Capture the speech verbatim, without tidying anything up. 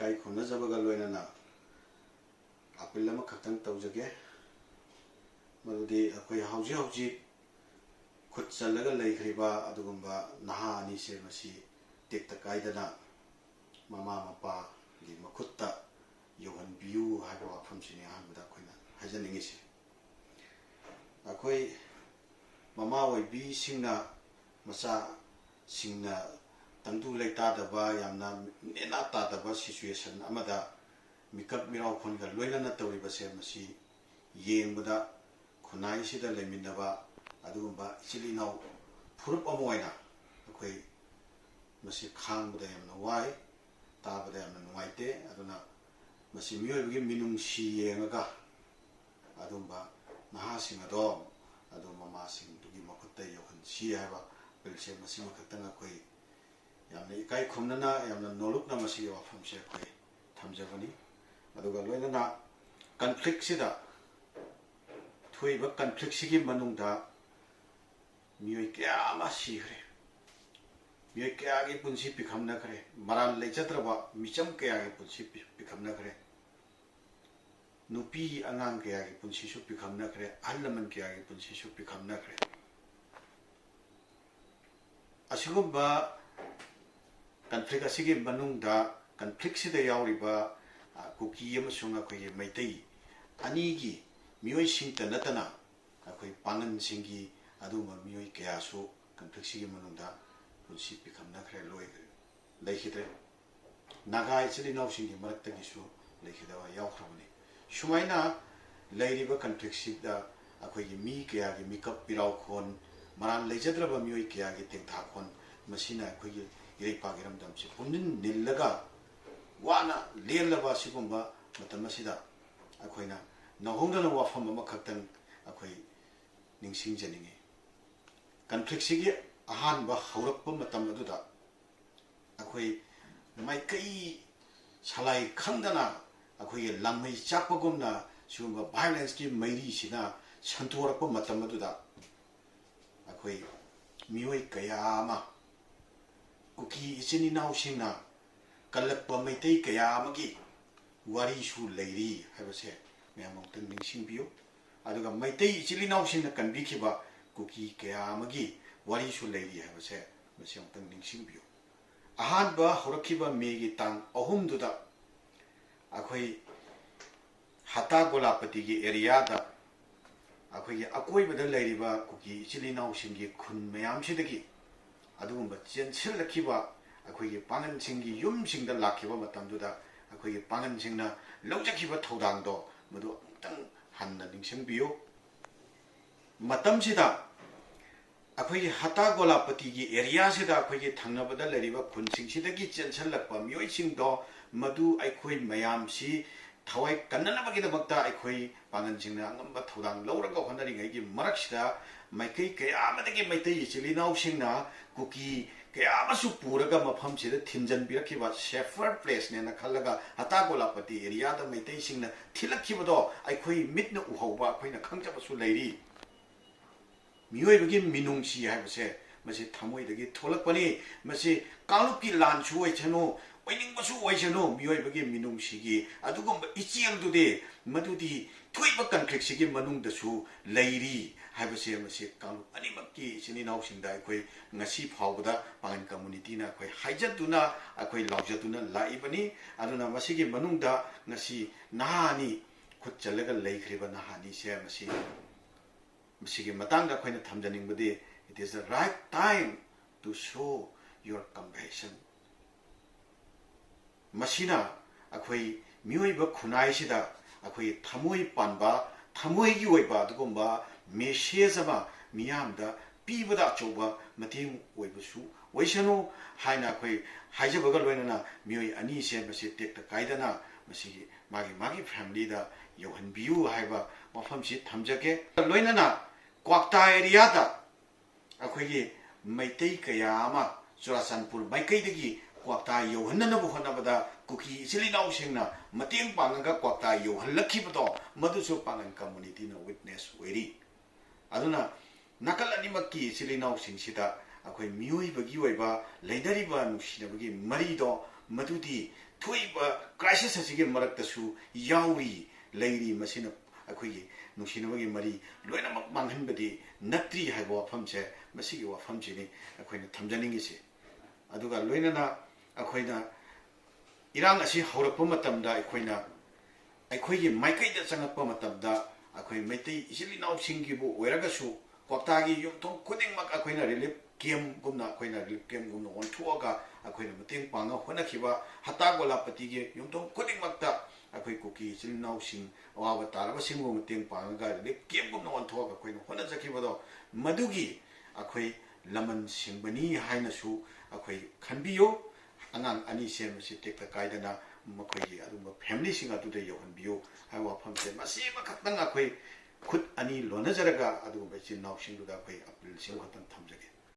ꯑꯩ ꯈꯨꯝꯅꯖꯕꯒ ꯂꯣꯏꯅꯅ ꯑꯄꯤꯜ ꯑꯃꯈꯛꯇꯪ ꯇꯧꯖꯒꯦ꯫ ꯃꯗꯨꯗꯤ ꯑꯩꯈꯣꯏ ꯍꯧꯖꯤꯛ ꯍꯧꯖꯤꯛ ꯈꯨꯠ ꯆꯜꯂꯒ ꯂꯩꯈ꯭ꯔꯤꯕ ꯑꯗꯨꯒꯨꯝꯕ ꯅꯍꯥ ꯑꯅꯤꯁꯦ ꯃꯁꯤ ꯇꯦꯛꯇ ꯀꯥꯏꯗꯅ ꯃꯃꯥ ꯃꯄꯥꯒꯤ ꯃꯈꯨꯠꯇ ꯌꯧꯍꯟꯕꯤꯌꯨ ꯍꯥꯏꯕ ꯋꯥꯐꯝꯁꯤꯅꯤ ꯑꯍꯥꯟꯕꯗ ꯑꯩꯈꯣꯏꯅ ꯍꯥꯏꯖꯅꯤꯡꯉꯤꯁꯦ꯫ ꯑꯩꯈꯣꯏ ꯃꯃꯥ ꯑꯣꯏꯕꯤꯁꯤꯡꯅ ꯃꯆꯥꯁꯤꯡꯅ ꯇꯪꯗꯨ ꯂꯩꯇꯥꯗꯕ, ꯌꯥꯝꯅ ꯅꯦꯅꯥ ꯇꯥꯗꯕ situation ꯑꯃꯗ ꯃꯤꯀꯞ ꯃꯤꯔꯥꯎꯈꯣꯟꯒ ꯂꯣꯏꯅꯅ ꯇꯧꯔꯤꯕꯁꯦ, ꯃꯁꯤ ꯌꯦꯡꯕꯗ ꯈꯨꯟꯅꯥꯏꯁꯤꯗ ꯂꯩꯃꯤꯟꯅꯕ ꯑꯗꯨꯒꯨꯝꯕ ꯏꯆꯤꯜ ꯏꯅꯥꯎ ꯐꯨꯔꯨꯞ ꯑꯃ ꯑꯣꯏꯅ ꯑꯩꯈꯣꯏ ꯃꯁꯤ ꯈꯥꯡꯕꯗ ꯌꯥꯝꯅ ꯋꯥꯏ, ꯇꯥꯕꯗ ꯌꯥꯝꯅ ꯅꯨꯡꯉꯥꯏꯇꯦ꯫ ꯑꯗꯨꯅ ꯃꯁꯤ ꯃꯤꯑꯣꯏꯕꯒꯤ ꯃꯤꯅꯨꯡꯁꯤ ꯌꯦꯡꯉꯒ ꯑꯗꯨꯝꯕ ꯅꯍꯥꯁꯤꯡ ꯑꯗꯣ ꯑꯗꯨ ꯃꯃꯥꯁꯤꯡꯗꯨꯒꯤ ꯃꯈꯨꯠꯇ ꯌꯧꯍꯟꯁꯤ ꯍꯥꯏꯕ ꯕꯤꯜꯁꯦ ꯃꯁꯤꯃꯈꯛꯇꯪ ꯑꯩꯈꯣꯏ ꯌꯥꯝꯅ ꯏꯀꯥꯏ ꯈꯨꯝꯅꯅ, ꯌꯥꯝꯅ ꯅꯣꯂꯨꯛꯅ ꯃꯁꯤꯒꯤ ꯋꯥꯐꯝꯁꯦ ꯑꯩꯈꯣꯏ ꯊꯝꯖꯕꯅꯤ꯫ ꯑꯗꯨꯒ ꯂꯣꯏꯅꯅ conflictꯁꯤꯗ, ꯊꯣꯛꯏꯕ conflictꯁꯤꯒꯤ ꯃꯅꯨꯡꯗ ꯃꯤꯑꯣꯏ ꯀꯌꯥ ꯑꯃ ꯁꯤꯈ꯭ꯔꯦ, ꯃꯤꯑꯣꯏ ꯀꯌꯥꯒꯤ ꯄꯨꯟꯁꯤ ꯄꯤꯈꯝꯅꯈ꯭ꯔꯦ, ꯃꯔꯥꯜ ꯂꯩꯖꯗ꯭ꯔꯕ ꯃꯤꯆꯝ ꯀꯌꯥꯒꯤ ꯄꯨꯟꯁꯤ ꯄꯤ-, ꯄꯤꯈꯝꯅꯈ꯭ꯔꯦ, ꯅꯨꯄꯤ ꯑꯉꯥꯡ ꯀꯌꯥꯒꯤ ꯄꯨꯟꯁꯤꯁꯨ ꯄꯤꯈꯝꯅꯈ꯭ꯔꯦ, ꯑꯍꯜ ꯂꯃꯟ ꯀꯌꯥꯒꯤ ꯄꯨꯟꯁꯤꯁꯨ ꯄꯤꯈꯝꯅꯈ꯭ꯔꯦ꯫ ꯑꯁꯤꯒꯨꯝꯕ conflict ꯑꯁꯤꯒꯤ ꯃꯅꯨꯡꯗ, conflictꯁꯤꯗ ꯌꯥꯎꯔꯤꯕ, ꯑ, ꯀꯨꯀꯤ ꯑꯃꯁꯨꯡ ꯑꯩꯈꯣꯏꯒꯤ ꯃꯩꯇꯩ ꯑꯅꯤꯒꯤ ꯃꯤꯑꯣꯏꯁꯤꯡꯇ ꯅꯠꯇꯅ ꯑꯩꯈꯣꯏ ꯄꯥꯡꯒꯟꯁꯤꯡꯒꯤ ꯑꯗꯨꯒꯨꯝꯕ ꯃꯤꯑꯣꯏ ꯀꯌꯥꯁꯨ conflictꯁꯤꯒꯤ ꯃꯅꯨꯡꯗ ꯄꯨꯟꯁꯤ ꯄꯤꯈꯝꯅꯈ꯭ꯔꯦ, ꯂꯣꯏꯈ꯭ꯔꯦ, ꯂꯩꯈꯤꯗ꯭ꯔꯦ꯫ ꯅꯥꯒꯥ ꯏꯆꯤꯜ ꯏꯅꯥꯎꯁꯤꯡꯒꯤ ꯃꯔꯛꯇꯒꯤꯁꯨ ꯂꯩꯈꯤꯗꯕ ꯌꯥꯎꯈ꯭ꯔꯕꯅꯤ꯫ ꯁꯨꯃꯥꯏꯅ ꯂꯩꯔꯤꯕ conflictꯁꯤꯗ ꯑꯩꯈꯣꯏꯒꯤ ꯃꯤ ꯀꯌꯥꯒꯤ ꯃꯤꯀꯞ ꯄꯤꯔꯥꯎꯈꯣꯟ, ꯃꯔꯥꯜ ꯂꯩꯖꯗ꯭ꯔꯕ ꯃꯤꯑꯣꯏ ꯀꯌꯥꯒꯤ ꯇꯦꯡꯊꯥꯈꯣꯟ, ꯃꯁꯤꯅ ꯑꯩꯈꯣꯏꯒꯤ ꯏꯔꯩꯄꯥꯛ ꯏꯔꯝꯗꯝꯁꯤ ꯄꯨꯝꯅꯤꯟ ꯅꯤꯜꯂꯒ ꯋꯥꯅ ꯂꯦꯜꯂꯕ ꯑꯁꯤꯒꯨꯝꯕ ꯃꯇꯝ ꯑꯁꯤꯗ ꯑꯩꯈꯣꯏꯅ ꯅꯧꯍꯧꯅꯅ ꯋꯥꯐꯝ ꯑꯃꯈꯛꯇꯪ ꯑꯩꯈꯣꯏ ꯅꯤꯡꯁꯤꯡꯖꯅꯤꯡꯏ꯫ Conflictꯁꯤꯒꯤ ꯑꯍꯥꯟꯕ ꯍꯧꯔꯛꯄ ꯃꯇꯝ ꯑꯗꯨꯗ ꯑꯩꯈꯣꯏ ꯃꯥꯏꯀꯩ ꯁꯂꯥꯏ ꯈꯪꯗꯅ ꯑꯩꯈꯣꯏꯒꯤ ꯂꯥꯡꯃꯩ ꯆꯥꯛꯄꯒꯨꯝꯅ ꯁꯤꯒꯨꯝꯕ violenceꯀꯤ ꯃꯩꯔꯤꯁꯤꯅ ꯁꯟꯗꯣꯔꯛꯄ ꯃꯇꯝ ꯑꯗꯨꯗ ꯑꯩꯈꯣꯏ ꯃꯤꯑꯣꯏ ꯀꯌꯥ ꯑꯃ ꯀꯨꯀꯤ ꯏꯆꯤꯟ ꯏꯅꯥꯎꯁꯤꯡꯅ ꯀꯜꯂꯛꯄ ꯃꯩꯇꯩ ꯀꯌꯥ ꯑꯃꯒꯤ ꯋꯥꯔꯤꯁꯨ ꯂꯩꯔꯤ ꯍꯥꯏꯕꯁꯦ ꯃꯌꯥꯝ ꯑꯃꯨꯛꯇꯪ ꯅꯤꯡꯁꯤꯡꯕꯤꯌꯨ꯫ ꯑꯗꯨꯒ ꯃꯩꯇꯩ ꯏꯆꯤꯜ ꯏꯅꯥꯎꯁꯤꯡꯅ ꯀꯟꯕꯤꯈꯤꯕ ꯀꯨꯀꯤ ꯀꯌꯥ ꯑꯃꯒꯤ ꯋꯥꯔꯤꯁꯨ ꯂꯩꯔꯤ ꯍꯥꯏꯕꯁꯦ ꯃꯁꯤ ꯑꯃꯨꯛꯇꯪ ꯅꯤꯡꯁꯤꯡꯕꯤꯌꯨ꯫ ꯑꯍꯥꯟꯕ ꯍꯧꯔꯛꯈꯤꯕ ꯃꯦꯒꯤ ꯇꯥꯡ ꯑꯍꯨꯝꯗꯨꯗ ꯑꯩꯈꯣꯏ ꯍꯇꯥ ꯒꯣꯂꯥꯄꯇꯤꯒꯤ ꯑꯦꯔꯤꯌꯥꯗ ꯑꯩꯈꯣꯏꯒꯤ ꯑꯀꯣꯏꯕꯗ ꯂꯩꯔꯤꯕ ꯀꯨꯀꯤ ꯏꯆꯤꯜ ꯏꯅꯥꯎꯁꯤꯡꯒꯤ ꯈꯨꯟ ꯃꯌꯥꯝꯁꯤꯗꯒꯤ ꯑꯗꯨꯒꯨꯝꯕ ꯆꯦꯟꯁꯤꯜꯂꯛꯈꯤꯕ ꯑꯩꯈꯣꯏꯒꯤ ꯄꯥꯡꯒꯜꯁꯤꯡꯒꯤ ꯌꯨꯝꯁꯤꯡꯗ ꯂꯥꯛꯈꯤꯕ ꯃꯇꯝꯗꯨꯗ ꯑꯩꯈꯣꯏꯒꯤ ꯄꯥꯡꯒꯜꯁꯤꯡꯅ ꯂꯧꯖꯈꯤꯕ ꯊꯧꯗꯥꯡꯗꯣ ꯃꯗꯨ ꯑꯃꯨꯛꯇꯪ ꯍꯟꯅ ꯅꯤꯡꯁꯤꯡꯕꯤꯌꯨ꯫ ꯃꯇꯝꯁꯤꯗ ꯑꯩꯈꯣꯏꯒꯤ ꯍꯇꯥ ꯒꯣꯂꯥꯄꯇꯤꯒꯤ ꯑꯦꯔꯤꯌꯥꯁꯤꯗ ꯑꯩꯈꯣꯏꯒꯤ ꯊꯪꯅꯕꯗ ꯂꯩꯔꯤꯕ ꯈꯨꯟꯁꯤꯡꯁꯤꯗꯒꯤ ꯆꯦꯟꯁꯤꯜꯂꯛꯄ ꯃꯤꯑꯣꯏꯁꯤꯡꯗꯣ ꯃꯗꯨ ꯑꯩꯈꯣꯏ ꯃꯌꯥꯝꯁꯤ ꯊꯋꯥꯏ ꯀꯟꯅꯅꯕꯒꯤꯗꯃꯛꯇ ꯑꯩꯈꯣꯏ ꯄꯥꯡꯒꯜꯁꯤꯡꯅ ꯑꯉꯝꯕ ꯊꯧꯗꯥꯡ ꯂꯧꯔꯒ ꯍꯣꯠꯅꯔꯤꯉꯩꯒꯤ ꯃꯔꯛꯁꯤꯗ ꯃꯥꯏꯀꯩ ꯀꯌꯥ ꯑꯃꯗꯒꯤ ꯃꯩꯇꯩ ꯏꯆꯤꯜ ꯏꯅꯥꯎꯁꯤꯡꯅ ꯀꯨꯀꯤ ꯀꯌꯥ ꯑꯃꯁꯨ ꯄꯨꯔꯒ ꯃꯐꯝꯁꯤꯗ ꯊꯤꯟꯖꯤꯟꯕꯤꯔꯛꯈꯤꯕ ꯁꯦꯐꯔ ꯄ꯭ꯂꯦꯁꯅꯦꯅ ꯈꯜꯂꯒ ꯍꯇꯥ ꯒꯣꯂꯥꯄꯇꯤ ꯑꯦꯔꯤꯌꯥꯗ ꯃꯩꯇꯩꯁꯤꯡꯅ ꯊꯤꯜꯂꯛꯈꯤꯕꯗꯣ ꯑꯩꯈꯣꯏ ꯃꯤꯠꯅ ꯎꯍꯧꯕ ꯑꯩꯈꯣꯏꯅ ꯈꯪꯖꯕꯁꯨ ꯂꯩꯔꯤ꯫ ꯃꯤꯑꯣꯏꯕꯒꯤ ꯃꯤꯅꯨꯡꯁꯤ ꯍꯥꯏꯕꯁꯦ ꯃꯁꯤ ꯊꯃꯣꯏꯗꯒꯤ ꯊꯣꯛꯂꯛꯄꯅꯤ꯫ ꯃꯁꯤ ꯀꯥꯡꯂꯨꯞꯀꯤ ꯂꯥꯟꯁꯨ ꯑꯣꯏꯁꯅꯨ, ꯑꯣꯏꯅꯤꯡꯕꯁꯨ ꯑꯣꯏꯁꯅꯨ, ꯃꯤꯑꯣꯏꯕꯒꯤ ꯃꯤꯅꯨꯡꯁꯤꯒꯤ ꯑꯗꯨꯒꯨꯝꯕ ꯏꯆꯦꯜꯗꯨꯗꯤ ꯃꯗꯨꯗꯤ ꯊꯣꯛꯏꯕ ꯀꯟꯐ꯭ꯂꯤꯛꯁꯤꯒꯤ ꯃꯅꯨꯡꯗꯁꯨ ꯂꯩꯔꯤ ꯍꯥꯏꯕꯁꯦ ꯃꯁꯤ ꯀꯥꯡꯂꯨꯞ ꯑꯅꯤꯃꯛꯀꯤ ꯏꯆꯤꯟ ꯏꯅꯥꯎꯁꯤꯡꯗ ꯑꯩꯈꯣꯏ ꯉꯁꯤ ꯐꯥꯎꯕꯗ ꯄꯥꯡꯒꯜ ꯀꯝꯃꯨꯅꯤꯇꯤꯅ ꯑꯩꯈꯣꯏ ꯍꯥꯏꯖꯗꯨꯅ, ꯑꯩꯈꯣꯏ ꯂꯥꯎꯖꯗꯨꯅ ꯂꯥꯛꯏꯕꯅꯤ꯫ ꯑꯗꯨꯅ ꯃꯁꯤꯒꯤ ꯃꯅꯨꯡꯗ ꯉꯁꯤ ꯅꯍꯥ ꯑꯅꯤ ꯈꯨꯠ ꯆꯜꯂꯒ ꯂꯩꯈ꯭ꯔꯤꯕ ꯅꯍꯥ ꯑꯅꯤꯁꯦ ꯃꯁꯤ ꯃꯁꯤꯒꯤ ꯃꯇꯥꯡꯗ ꯑꯩꯈꯣꯏꯅ ꯊꯝꯖꯅꯤꯡꯕꯗꯤ, it is the right time to show your compassion꯫ ꯃꯁꯤꯅ ꯑꯩꯈꯣꯏ ꯃꯤꯑꯣꯏꯕ ꯈꯨꯟꯅꯥꯏꯁꯤꯗ ꯑꯩꯈꯣꯏꯒꯤ ꯊꯃꯣꯏ ꯄꯥꯟꯕ, ꯊꯃꯣꯏꯒꯤ ꯑꯣꯏꯕ ꯑꯗꯨꯒꯨꯝꯕ ꯃꯦꯁꯦꯖ ꯑꯃ ꯃꯤꯌꯥꯝꯗ ꯄꯤꯕꯗ ꯑꯆꯧꯕ ꯃꯇꯦꯡ ꯑꯣꯏꯕꯁꯨ ꯑꯣꯏꯁꯅꯨ ꯍꯥꯏꯅ ꯑꯩꯈꯣꯏ ꯍꯥꯏꯖꯕꯒ ꯂꯣꯏꯅꯅ ꯃꯤꯑꯣꯏ ꯑꯅꯤꯁꯦ ꯃꯁꯤ ꯇꯦꯛꯇ ꯀꯥꯏꯗꯅ ꯃꯁꯤꯒꯤ ꯃꯥꯒꯤ ꯃꯥꯒꯤ ꯐꯦꯃꯤꯂꯤꯗ ꯌꯧꯍꯟꯕꯤꯌꯨ ꯍꯥꯏꯕ ꯋꯥꯐꯝꯁꯤ ꯊꯝꯖꯒꯦ꯫ ꯂꯣꯏꯅꯅ ꯀ꯭ꯋꯥꯛꯇꯥ ꯑꯦꯔꯤꯌꯥꯗ ꯑꯩꯈꯣꯏꯒꯤ ꯃꯩꯇꯩ ꯀꯌꯥ ꯑꯃ ꯆꯨꯔꯥꯆꯥꯟꯄꯨꯔ ꯃꯥꯏꯀꯩꯗꯒꯤ ꯀ꯭ꯋꯥꯛꯇꯥ ꯌꯧꯍꯟꯅꯅꯕ ꯍꯣꯠꯅꯕꯗ ꯀꯨꯀꯤ ꯏꯆꯤꯜ ꯏꯅꯥꯎꯁꯤꯡꯅ ꯃꯇꯦꯡ ꯄꯥꯡꯉꯒ ꯀ꯭ꯋꯥꯛꯇꯥ ꯌꯧꯍꯜꯂꯛꯈꯤꯕꯗꯣ ꯃꯗꯨꯁꯨ ꯄꯥꯡꯒꯜ ꯀꯝꯃꯨꯅꯤꯇꯤꯅ ꯋꯤꯠꯅꯦꯁ ꯑꯣꯏꯔꯤ꯫ ꯑꯗꯨꯅ ꯅꯥꯀꯜ ꯑꯅꯤꯃꯛꯀꯤ ꯏꯆꯤꯜ ꯏꯅꯥꯎꯁꯤꯡꯁꯤꯗ ꯑꯩꯈꯣꯏ ꯃꯤꯑꯣꯏꯕꯒꯤ ꯑꯣꯏꯕ ꯂꯩꯅꯔꯤꯕ ꯅꯨꯡꯁꯤꯅꯕꯒꯤ ꯃꯔꯤꯗꯣ ꯃꯗꯨꯗꯤ ꯊꯣꯛꯏꯕ crisis ꯑꯁꯤꯒꯤ ꯃꯔꯛꯇꯁꯨ ꯌꯥꯎꯔꯤ, ꯂꯩꯔꯤ꯫ ꯃꯁꯤꯅ ꯑꯩꯈꯣꯏꯒꯤ ꯅꯨꯡꯁꯤꯅꯕꯒꯤ ꯃꯔꯤ ꯂꯣꯏꯅꯃꯛ ꯃꯥꯡꯍꯟꯕꯗꯤ ꯅꯠꯇ꯭ꯔꯤ ꯍꯥꯏꯕ ꯋꯥꯐꯝꯁꯦ, ꯃꯁꯤꯒꯤ ꯋꯥꯐꯝꯁꯤꯅꯤ ꯑꯩꯈꯣꯏꯅ ꯊꯝꯖꯅꯤꯡꯉꯤꯁꯦ꯫ ꯑꯗꯨꯒ ꯂꯣꯏꯅꯅ ꯑꯩꯈꯣꯏꯅ ꯏꯔꯥꯡ ꯑꯁꯤ ꯍꯧꯔꯛꯄ ꯃꯇꯝꯗ ꯑꯩꯈꯣꯏꯅ, ꯑꯩꯈꯣꯏꯒꯤ ꯃꯥꯏꯀꯩꯗ ꯆꯪꯉꯛꯄ ꯃꯇꯝꯗ ꯑꯩꯈꯣꯏ ꯃꯩꯇꯩ ꯏꯆꯤꯜ ꯏꯅꯥꯎꯁꯤꯡꯒꯤꯕꯨ ꯑꯣꯏꯔꯒꯁꯨ ꯀ꯭ꯋꯥꯛꯇꯥꯒꯤ ꯌꯨꯝꯊꯣꯡ ꯈꯨꯗꯤꯡꯃꯛ ꯑꯩꯈꯣꯏꯅ relief camp ꯒꯨꯝꯅ, ꯑꯩꯈꯣꯏꯅ relief camp ꯒꯨꯝꯅ ꯑꯣꯟꯊꯣꯛꯑꯒ ꯑꯩꯈꯣꯏꯅ ꯃꯇꯦꯡ ꯄꯥꯡꯉ ꯍꯣꯠꯅꯈꯤꯕ, ꯍꯇꯥ ꯒꯣꯂꯥꯄꯇꯤꯒꯤ ꯌꯨꯝꯊꯣꯡ ꯈꯨꯗꯤꯡꯃꯛꯇ ꯑꯩꯈꯣꯏ ꯀꯨꯀꯤ ꯏꯆꯤꯜ ꯏꯅꯥꯎꯁꯤꯡ, ꯑꯋꯥꯕ ꯇꯥꯔꯕꯁꯤꯡꯕꯨ ꯃꯇꯦꯡ ꯄꯥꯡꯉꯒ relief camp ꯒꯨꯝꯅ ꯑꯣꯟꯊꯣꯛꯑꯒ ꯑꯩꯈꯣꯏꯅ ꯍꯣꯠꯅꯖꯈꯤꯕꯗꯣ, ꯃꯗꯨꯒꯤ ꯑꯩꯈꯣꯏ ꯂꯃꯟ ꯁꯤꯡꯕꯅꯤ ꯍꯥꯏꯅꯁꯨ ꯑꯩꯈꯣꯏ ꯈꯟꯕꯤꯌꯨ꯫ ꯑꯉꯥꯡ ꯑꯅꯤ ꯁꯦꯝꯕꯁꯤ ꯇꯦꯛꯇ ꯀꯥꯏꯗꯅ ꯃꯈꯣꯏꯒꯤ ꯑꯗꯨꯒꯨꯝꯕ family ꯁꯤꯡ ꯑꯗꯨꯗ ꯌꯧꯍꯟꯕꯤꯌꯨ ꯍꯥꯏꯕ ꯋꯥꯐꯝꯁꯦ, ꯃꯁꯤ ꯑꯃꯈꯛꯇꯪ ꯑꯩꯈꯣꯏ ꯈꯨꯠ ꯑꯅꯤ ꯂꯣꯟꯅꯖꯔꯒ ꯑꯗꯨꯒꯨꯝꯕ ꯏꯆꯤꯜ ꯏꯅꯥꯎꯁꯤꯡꯗꯨꯗ ꯑꯩꯈꯣꯏ appeal ꯁꯤꯃꯈꯛꯇꯪ ꯊꯝꯖꯒꯦ꯫